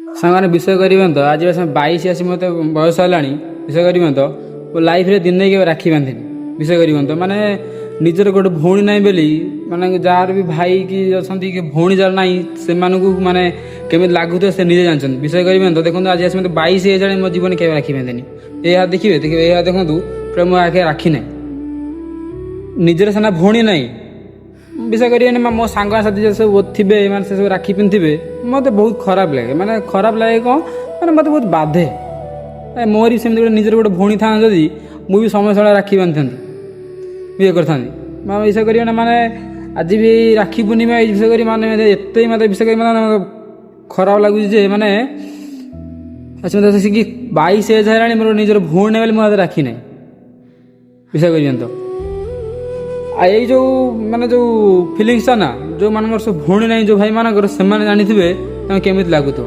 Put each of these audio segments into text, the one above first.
ସାଙ୍ଗମାନେ, ବିଶ୍ୱାସ କରିବେନି ତ, ଆଜି 22 ଆସି ମୋତେ ବୟସ ହେଲାଣି। ବିଶ୍ୱାସ କରିବେନି ତ, ମୋ ଲାଇଫ୍ରେ ଦିନେ କେବେ ରାକ୍ଷୀ ବାନ୍ଧିନି। ବିଶ୍ୱାସ କରିବେନି ତ, ମାନେ ନିଜର ଗୋଟେ ଭଉଣୀ ନାହିଁ ବୋଲି, ମାନେ ଯାହାର ବି ଭାଇ କି ଅଛନ୍ତି କି ଭଉଣୀ ଯାହାର ନାହିଁ, ସେମାନଙ୍କୁ ମାନେ କେମିତି ଲାଗୁଥିବ ସେ ନିଜେ ଜାଣିଛନ୍ତି। ବିଶ୍ୱାସ କରିବେନି ତ, ଦେଖନ୍ତୁ, ଆଜି ଆସି ମୋତେ 22 ହେଲାଣି, ମୋ ଜୀବନ କେବେ ରାକ୍ଷୀ ବାନ୍ଧିନି। ଏହା ଦେଖିବେ, ଦେଖିବେ, ଏହା ଦେଖନ୍ତୁ, ପୁରା ମୋ ଆଖି ରାକ୍ଷୀ ନାହିଁ। ନିଜର ସିନା ଭଉଣୀ ନାହିଁ। ବିଶ୍ୱାସ କରିବେନି, ମୋ ସାଙ୍ଗସାଥି ଯେ ସବୁ ଥିବେ, ମାନେ ସେ ସବୁ ରାକ୍ଷୀ ପିନ୍ଧିଥିବେ, ମୋତେ ବହୁତ ଖରାପ ଲାଗେ। ମାନେ ଖରାପ ଲାଗେ କ'ଣ, ମାନେ ମୋତେ ବହୁତ ବାଧେ। ମୋର ବି ସେମିତି ଗୋଟେ ନିଜର ଗୋଟେ ଭଉଣୀ ଥାନ୍ତା ଯଦି, ମୁଁ ବି ସମସ୍ତ ରାକ୍ଷୀ ବାନ୍ଧିଥାନ୍ତି, ଇଏ କରିଥାନ୍ତି। ମାନେ ବିଶ୍ୱାସ କରିବେ ନା, ମାନେ ଆଜି ବି ରାକ୍ଷୀ ପୂର୍ଣ୍ଣିମା ଏଇ ବିଷୟ କରି ମାନେ ଏତେ ମୋତେ ବିଶ୍ୱାସ କରି ମାନେ ଖରାପ ଲାଗୁଛି ଯେ, ମାନେ ଆଚ୍ଛା, ମୋତେ ଆସିକି 22 ଏଜ୍ ହେଲାଣି, ମୋର ନିଜର ଭଉଣୀ ନାହିଁ ବୋଲି ମୋ ହାତରେ ରାକ୍ଷୀ ନାହିଁ। ବିଶ୍ୱାସ କରିବେନି ତ। ଆଉ ଏଇ ଯେଉଁ ମାନେ ଯେଉଁ ଫିଲିଙ୍ଗସଟା ନା, ଯେଉଁମାନଙ୍କର ସବୁ ଭଉଣୀ ନାହିଁ, ଯେଉଁ ଭାଇମାନଙ୍କର, ସେମାନେ ଜାଣିଥିବେ ତାଙ୍କୁ କେମିତି ଲାଗୁଥିବ।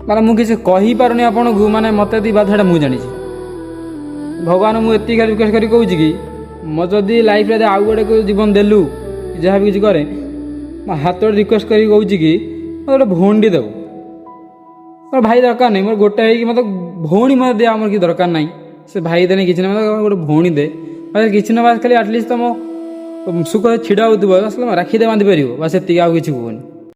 ମାନେ ମୁଁ କିଛି କହିପାରୁନି ଆପଣଙ୍କୁ। ମାନେ ମୋତେ ଏତିକି ବାଧାଟା ମୁଁ ଜାଣିଛି। ଭଗବାନ, ମୁଁ ଏତିକି ଖାଲି ରିକ୍ୱେଷ୍ଟ କରି କହୁଛି କି ମୋ ଯଦି ଲାଇଫ୍ରେ ଯଦି ଆଉ ଗୋଟେ କେଉଁ ଜୀବନ ଦେଲୁ, ଯାହା ବି କିଛି କରେ, ମୋ ହାତ ରିକ୍ୱେଷ୍ଟ କରିକି କହୁଛି କି ମୋତେ ଗୋଟେ ଭଉଣୀଟି ଦେବୁ। ମୋର ଭାଇ ଦରକାର ନାହିଁ। ମୋର ଗୋଟେ ହେଇକି ମୋତେ ଭଉଣୀ ମୋତେ ଦେ। ଆମର କିଛି ଦରକାର ନାହିଁ, ସେ ଭାଇ ଦେନେ କିଛି ନାହିଁ। ମୋତେ ଗୋଟେ ଭଉଣୀ ଦେ। ବାସ୍, କିଛି ନ, ବାସ୍ ଖାଲି ଆଟଲିଷ୍ଟ ତମ ସୁଖ ଛିଡ଼ା ହେଉଥିବ, ରାକ୍ଷୀ ଦେ ବାନ୍ଧି ପାରିବ, ବାସ୍ ସେତିକି, ଆଉ କିଛି କୁହନି।